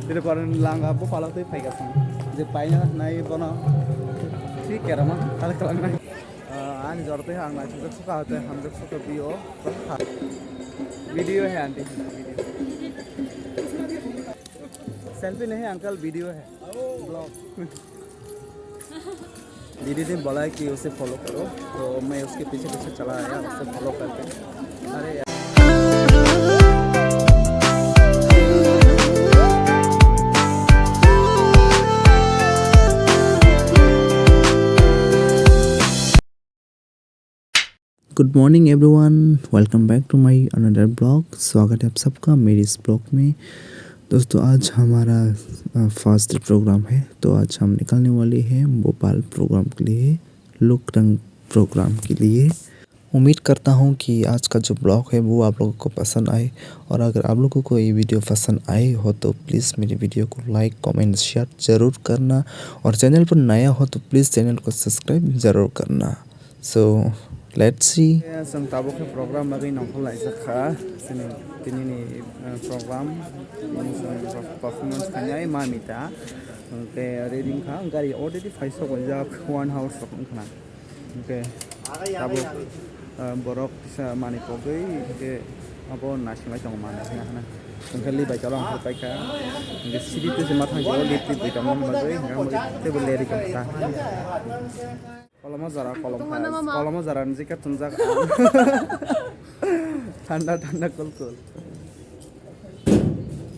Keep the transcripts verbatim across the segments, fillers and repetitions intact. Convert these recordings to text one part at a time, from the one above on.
Tiri paran langa bo pala twi phaika song. Je paina nai bono. Thik kerama kal kalang nai. Ah, ani jor twi ang nai sujak suka twi hamjak suka bio. Video hai aunty, video. Selfie nahi uncle, video hai. Vlog. दीदी ने बोला है कि उसे फॉलो करो, तो मैं उसके पीछे पीछे चला आया, उसे फॉलो करके। अरे यार। Good morning everyone, welcome back to my another blog। स्वागत है आप सबका मेरे इस ब्लॉग में। दोस्तों, आज हमारा फर्स्ट प्रोग्राम है, तो आज हम निकलने वाले हैं भोपाल प्रोग्राम के लिए, लोकरंग प्रोग्राम के लिए। उम्मीद करता हूँ कि आज का जो ब्लॉग है वो आप लोगों को पसंद आए, और अगर आप लोगों को ये वीडियो पसंद आई हो तो प्लीज़ मेरी वीडियो को लाइक, कमेंट, शेयर ज़रूर करना, और चैनल पर नया हो तो प्लीज़ चैनल को सब्सक्राइब ज़रूर करना। So, let's see. Chwng tabuk khe program bagwi nongkhor laijak kha. Chini, tini ni, eh, program, chwng performance khainai ma mita. Hwnkhe ready wngkha, gari already phai sok rijak, one hour sok wngkha na. Hwnkhe tabuk, eh, borok kisa manwi pogwi hwnkhe abo naisingbai tongo manwi hwnwi hwnwi. Hwnkhe li bai chwla wngkhor paikha. Hwnkhe sidi twi se ma thang lift twi tongmani bagwi hwnkhe teibo leri tongkha. Koloma jora, kolom Tongmano hai. Mama. Koloma jora ni jacket chumjak. Thanda, thanda, cool, cool.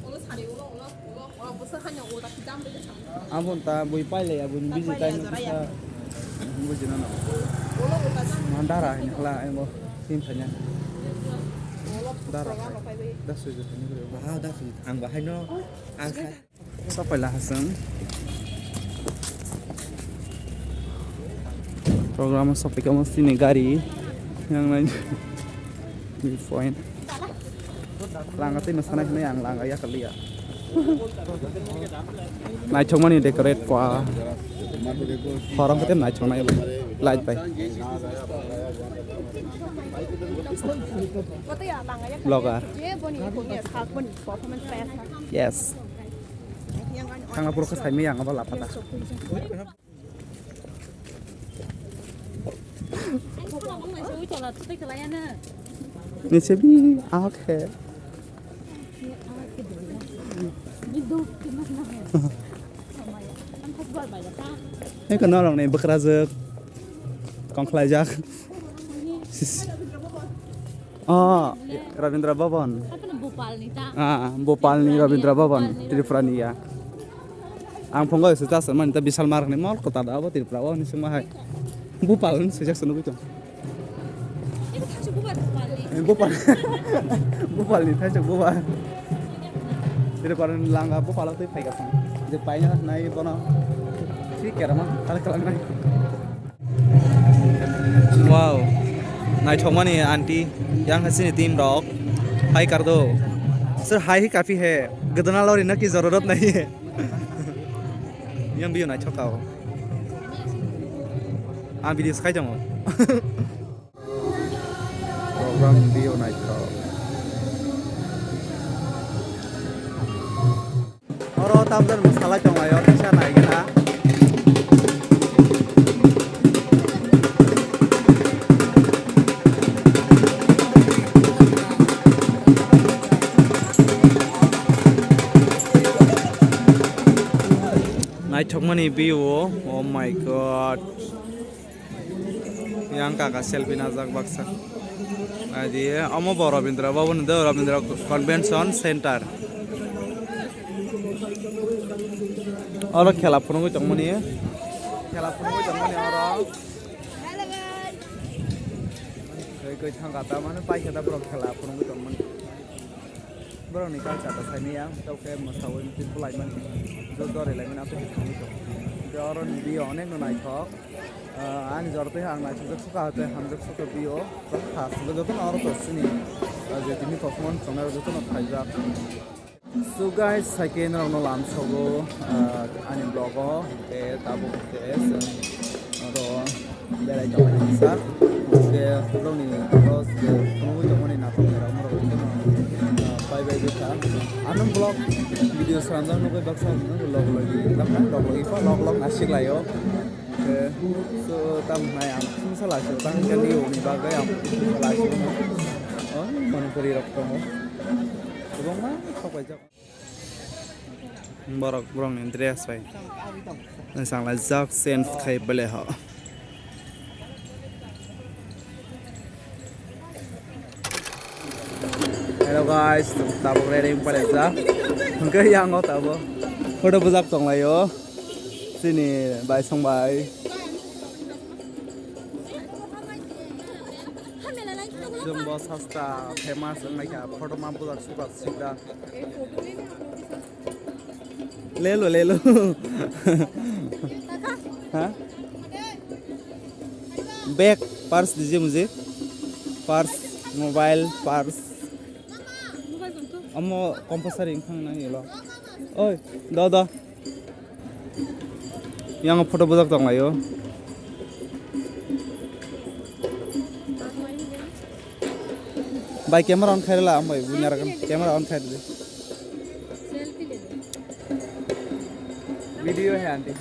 Ulo sari, ulo, ulo, ulo, ulo, bwswk haino ulo taki jam rwgwi sari. Abo ta bui pailai, abo ni busy time kisa. Buji na no. Ulo, ulo, jam. Ma dara hai ni khala, ai mo tin thanya. Ulo, dara program hai. Rok pai bai. Das suju thanya. Wow, das suju. Ang bahai no. Ang sa- Sopaila hasung. Program sopaikha mo sini gari. Yang lain. View point. Langa twi no sana hwnwi ang langa yakaliya. Naithokmani decorate kwa. Horong khe naithoknai light bai. Vlogger. Yes. Thangna puro khe saimaya ang abo lapha da. Nise bi ahok he. Eko norok ni bwkrajwk kongkhlaijak. Sis. Oh, Rabindra Bhavan. Apa na Bhopal ni ta? Ah, Bhopal ni Rabindra Bhavan, Tripura ni ya. Ang phungo se ta sama ni ta Bishal Mark ni mall kota da abo Tripura o ni sima hai. Bhopal ni sejak sunu bitu. Ini kan cukup ada Bhopal ni. Eh, Bhopal. Bhopal ni thai Bhopal. Tripura ni langa Bhopal twi phai gasang. Je paina nai bono. Thik kerama kal kalang nai. Wow, naithokmani aunty, yang hai chini team rok. Hai kardo. Sir, hai hi kafi hai. Gadana lori na ki zarurat nahi hai. Yang video naithok kao. Ang video skai tongo. Program video naithok. Oro tamjani mwsalai tonglaio, kisa naigena. Naithokmani view o, oh my God. Yang kaka selfie najak baksa. Adi, omo bo Rabindra Bhavan do, Rabindra Convention Center. Oro khela phunugwi tongmani. Khela phunugwi tongmani oro. Koi, koi thangka ta mane paikha ta borok khela phunugwi tongmani. Borokni culture ta saimaya, tei khe mwsawi twi bwlaimani, jo dori laimani, aswk khe thangwi tongo. Tei oro ni view onek no naithok. Ah, ani jora twi ang naisijak suka tei hamjak suka view. Joto kha aswk joto no oro to chini, ah, je tini performance tongnai joto no phaijak. So guys, saikhe norok no lamsogo, ah, ani vlog o, tei tabuk tei chwng oro berai tongmani kisa. Hwnkhe borokni oro je phunugwi tongmani naithok naithok norok khe no, ah, pai bai bwkha. Ano vlog video Sranjak nugwi baksa log logi, baksa log logi, log log nasik laio. Eh, so, tam hai ang sung sala sio, tang kani yo ni bagwi ang sung sala sio. Oh, Manipuri rok tongo. Kwbangma thok paijak. Borok, borok ni dress bai. Sang lai jak sense khai bele ho. Hello guys, tabuk ready wng paijak. Hwnkhe yango tabuk photo bujak tonglaio. Chini bai song bai. Jumbo sasta famous wngnaikha photo ma bujak suka sikda. ले लो, ले लो। हाँ? Bag, purse दीजिए मुझे। Purse, mobile, purse. Amo compulsory wngkha nang ilo. Oi, do, do. Yang photo bujak tong laio. Bhai, camera on khai rwla, ang bai buini aragan camera on khai rwdi. Video hai aunty.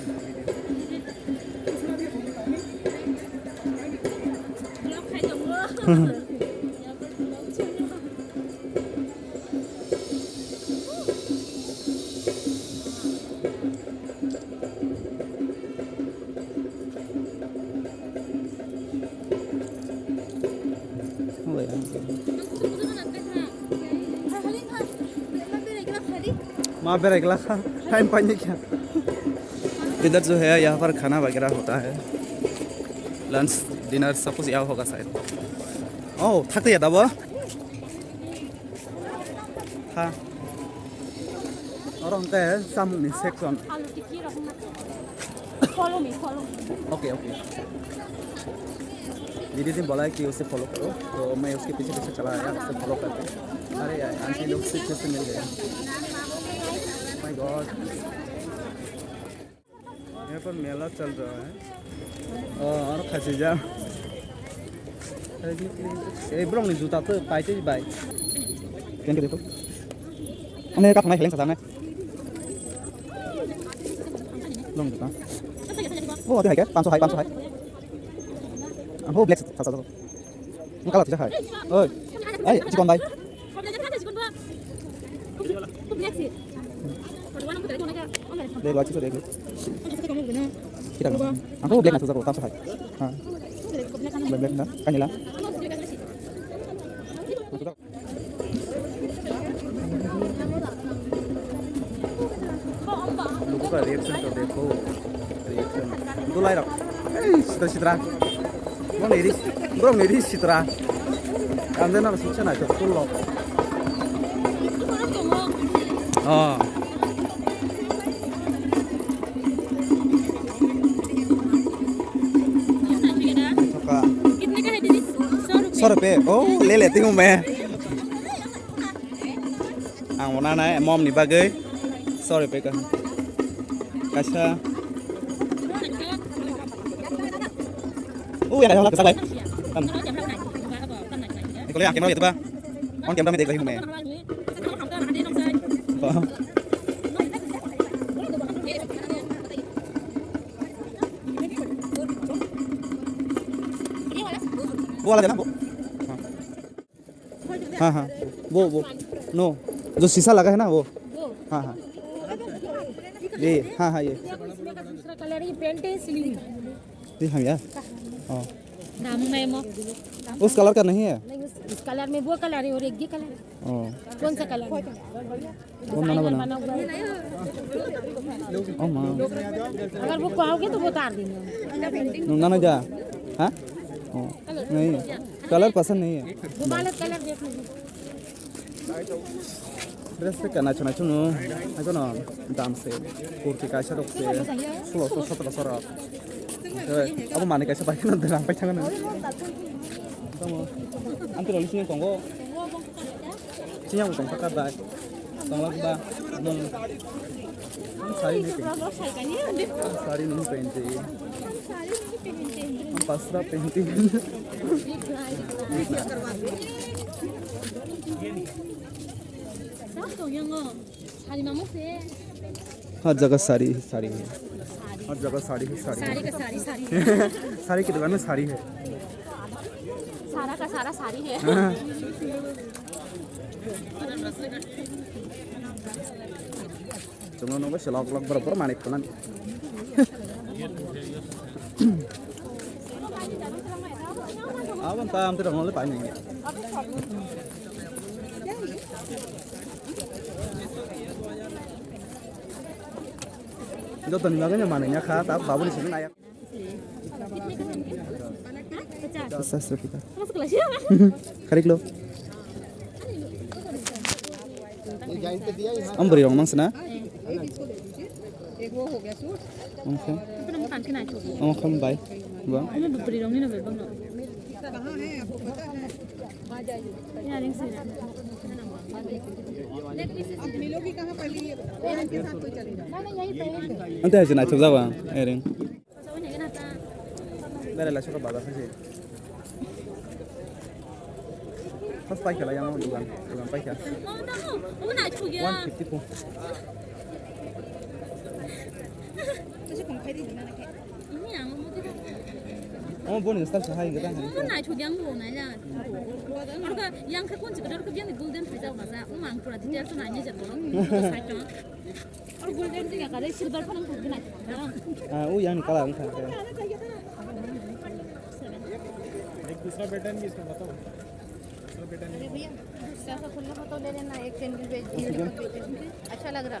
माँ बेरा एकला खा, टाइम पानी क्या? इधर जो है, यहाँ पर खाना वगैरह होता है, लंच, डिनर सब कुछ यहाँ होगा शायद। Oh, थक गया था वो। Ha. Oro hwnkhe chamungni section. Follow me, follow me. Okay, okay. दीदी ने बोला है कि उसे फॉलो करो, तो मैं उसके पीछे पीछे चला आया, उससे फॉलो करके। अरे यार, आंटी लोग से फिर से मिल गए। My God. यहाँ पर मेला चल रहा है। Oh, aro khachi ja. Ei, borok ni juta to paite bai. Thank you, देखो। Ane ka thangnai heleng sajak nai. Borok ni juta. Oh, ate hai ke, panch sho hai, panch sho hai. Ang ho black sa, sa, sa. Ang kala thisa hai. Oi. Ai, chikon bai. Black watch is black. Kita kan. Aku black nggak suka kok, tak suka. Ha. Black black na, kanila. Lukuka reaction to dekho. Reaction. Dulai rok. Ei, sitra sitra. Bro niri, bro niri sitra. Ande na suksa na to pulo. Oh. कितने का है दीदी? सौ रुपये। सौ रुपये? Oh, ले लेती हूँ मैं। Ang bo nanai mom ni bagwi sorry pe ka. Kaisa. Ui, ada hola kesak lai. Kan. Ikole ya camera ya tu ba. On camera me dekh rahi hu main. Wo wala dena wo. हाँ हाँ, वो वो, नो, जो शीशा लगा है ना वो। हाँ हाँ, ये हाँ हाँ, ये। दूसरा कलर, ये पेंट है इसलिए। ये हम यार। हाँ। दाम नहीं मो। उस कलर का नहीं है। नहीं, उस, उस कलर में वो कलर है और एक ये कलर है। हाँ। कौन सा कलर है? कौन बना बना? बना हुआ है। ओ माँ। अगर वो कहोगे तो वो उतार देंगे। ना ना जा। हाँ। नहीं, कलर पसंद नहीं है। Dress te kana chana chunu, ajono dam se, kurti kaisa rok se, sulok so sotro so rok. Abo mani kaisa bai kheno rang pai thangano. Tamo, anti roli sini tongo. Sini ang tong kaka bai. Tong lak ba, mong. Ang sari ni penti. Ang sari ni penti. Ang pasra penti. Sab to yang o. हर जगह साड़ी ही साड़ी है। हर जगह साड़ी ही साड़ी है। साड़ी का साड़ी, साड़ी है। साड़ी की दुकान में साड़ी है। सारा का सारा साड़ी है। Chwngno nungwi se lok lok borok borok manwi phunan. Aboni ta amtwi rok nole painai. Jotoni bagwi no manwi ya kha, ta babuni simi naya. पचास रुपये का। खरीद लो। Ang bwrwi rok nang sana. Ang khe. Ang khe bai. Ba. Ante hai se naithok jago ang, ering. Berai lai sokha bazar khe se. First paikha lai ang dugan, dugan paikha. One fifty po. Omo boni style sa hai gata hai. Naithok yang bo nai ya. Orka yang khe kon chikadar ko biang golden phaijak baja. Omo ang pura details naini je borok. Aro golden diya kare silver phone ang thangkhe naithok. Ah, o yang color ang thangkhe. एक दूसरा पैटर्न भी इसमें बताओ, दूसरा पैटर्न भी। भैया, दूसरा का खुला हो तो ले लेना, एक कैंडल बेच दीजिए। अच्छा लग रहा?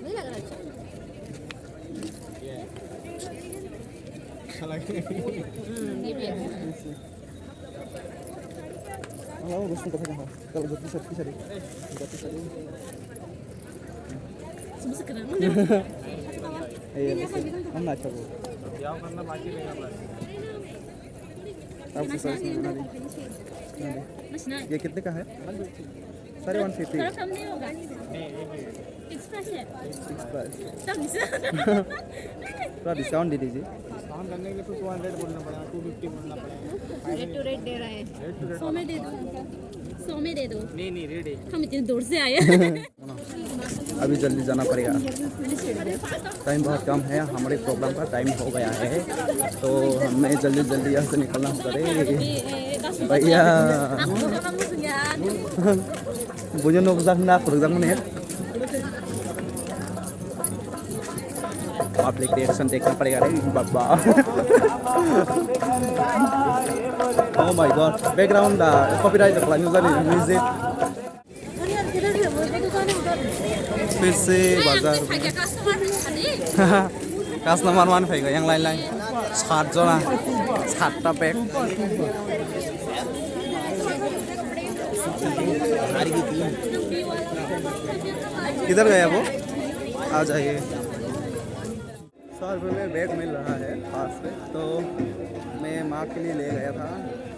नहीं लग रहा अच्छा? अच्छा लग रहा। हम्म, ये भी अच्छा। Ang lama gusto ko sa kanya. Kalau gusto sa kisa di. Gusto sa di. Sumusuk ka na. Ayun, gusto. Ang nacho ko. Tapos sa sa na di. Na di. ये कितने का है? साढ़े वन फिफ्टी। थोड़ा कम नहीं होगा? एक्स्ट्रा है। एक्स्ट्रा। कम से। थोड़ा डिस्काउंट दे दीजिए। डिस्काउंट करने के लिए तो टू हंड्रेड बोलना पड़ेगा, टू फिफ्टी बोलना पड़ेगा। रेट टू रेट दे रहा है। Rate to rate. सौ में दे दो अंकल, सौ में दे दो। नहीं, नहीं, रेट है। हम इतने दूर से आए हैं। अभी जल्दी जाना पड़ेगा, टाइम बहुत कम है, हमारे प्रोग्राम का टाइम हो गया है, तो हमें जल्दी जल्दी यहाँ से निकलना पड़ेगा। भैया। Bujo nukjak na khurjak mani. Public reaction देखना पड़ेगा रे बाबा. Oh my god, background da copyright khlai nujani music. फिर से बाजार. Customer mani phaigo yang lain lain. Sat jona, satta bag. किधर गया वो? आ जाइए. सौ रुपये में बैग मिल रहा है पास से, तो मैं माँ के लिए ले गया था,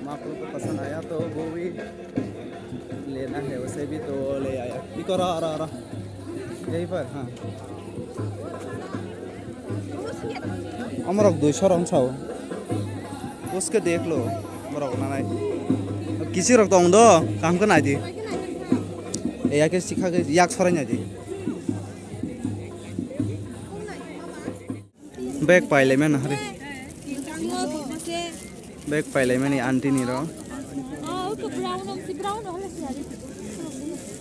माँ को तो पसंद आया, तो वो भी लेना है उसे भी, तो ले आया. इको रा, रा, रा. यहीं पर, हाँ. Omorok dui sorong sao. Uske dekh lo, borok nanai. Kisi rok tong do, kaham khe nai di. Eya khe sikha khe yak sorai nai di. Bag pailaimani hari. Bag pailaimani aunty ni ro.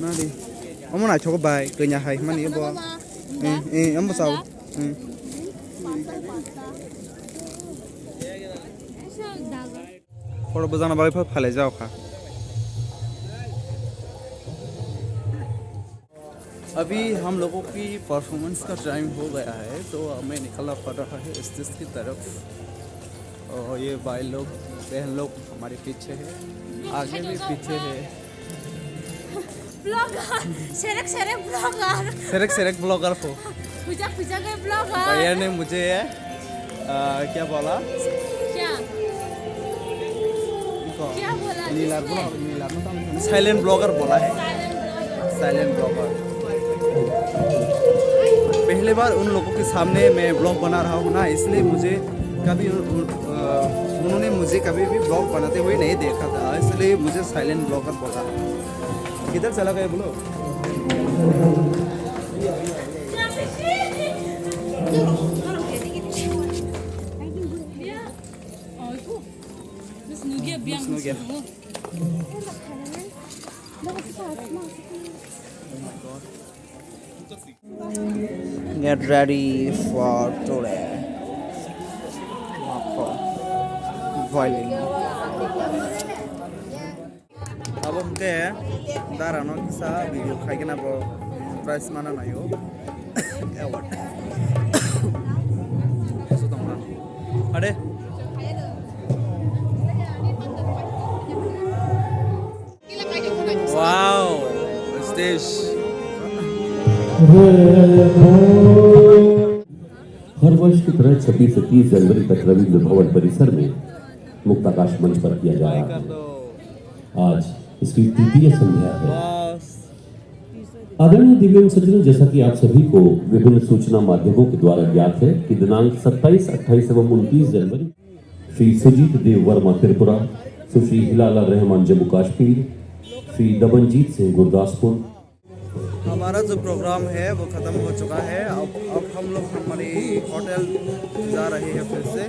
Nari. Omo naithok bai, kanya hai mani bo. Eh, eh, omo sao. Eh. Photo bujana bagwi pha-, phalai jao kha. अभी हम लोगों की परफॉर्मेंस का टाइम हो गया है, तो हमें निकलना पड़ रहा है स्टेज की तरफ. और ये भाई लोग, बहन लोग हमारे पीछे है, आगे भी पीछे है. Vlogger, serek serek vlogger. Serek serek vlogger po. Pujak pujak ke vlogger. भैया ने मुझे, आ, क्या बोला? क्या? क्या बोला? Silent vlogger बोला है. Silent vlogger. पहली बार उन लोगों के सामने मैं व्लॉग बना रहा हूँ ना, इसलिए मुझे कभी उन-, उन-, अ, उन्होंने मुझे कभी भी व्लॉग बनाते हुए नहीं देखा था, इसलिए मुझे साइलेंट व्लॉगर बोला. किधर चला गया बोलो? Snugya. Get ready for today. Violin. Abo hwnkhe dara no kisa video khaigena bo prize mana nayo. Award. Eso tongma. Ade. Wow. Stage. हर वर्ष की तरह छब्बीस से तीस जनवरी तक रविंद्र भवन परिसर में मुक्ताकाश मंच पर किया जा रहा है। आज इसकी तृतीय संध्या है। आदरणीय दिव्यांग सज्जनों, जैसा कि आप सभी को विभिन्न सूचना माध्यमों के द्वारा ज्ञात है कि दिनांक सत्ताईस, अट्ठाईस एवं उनतीस जनवरी श्री सुजीत देव वर्मा त्रिपुरा, सुश्री हिलाला रहमान जम्मू कश्मीर, श्री दबनजीत सिंह गुरदासपुर, हमारा जो प्रोग्राम है वो खत्म हो चुका है। अब अब हम लोग हमारी होटल जा रहे हैं फिर से।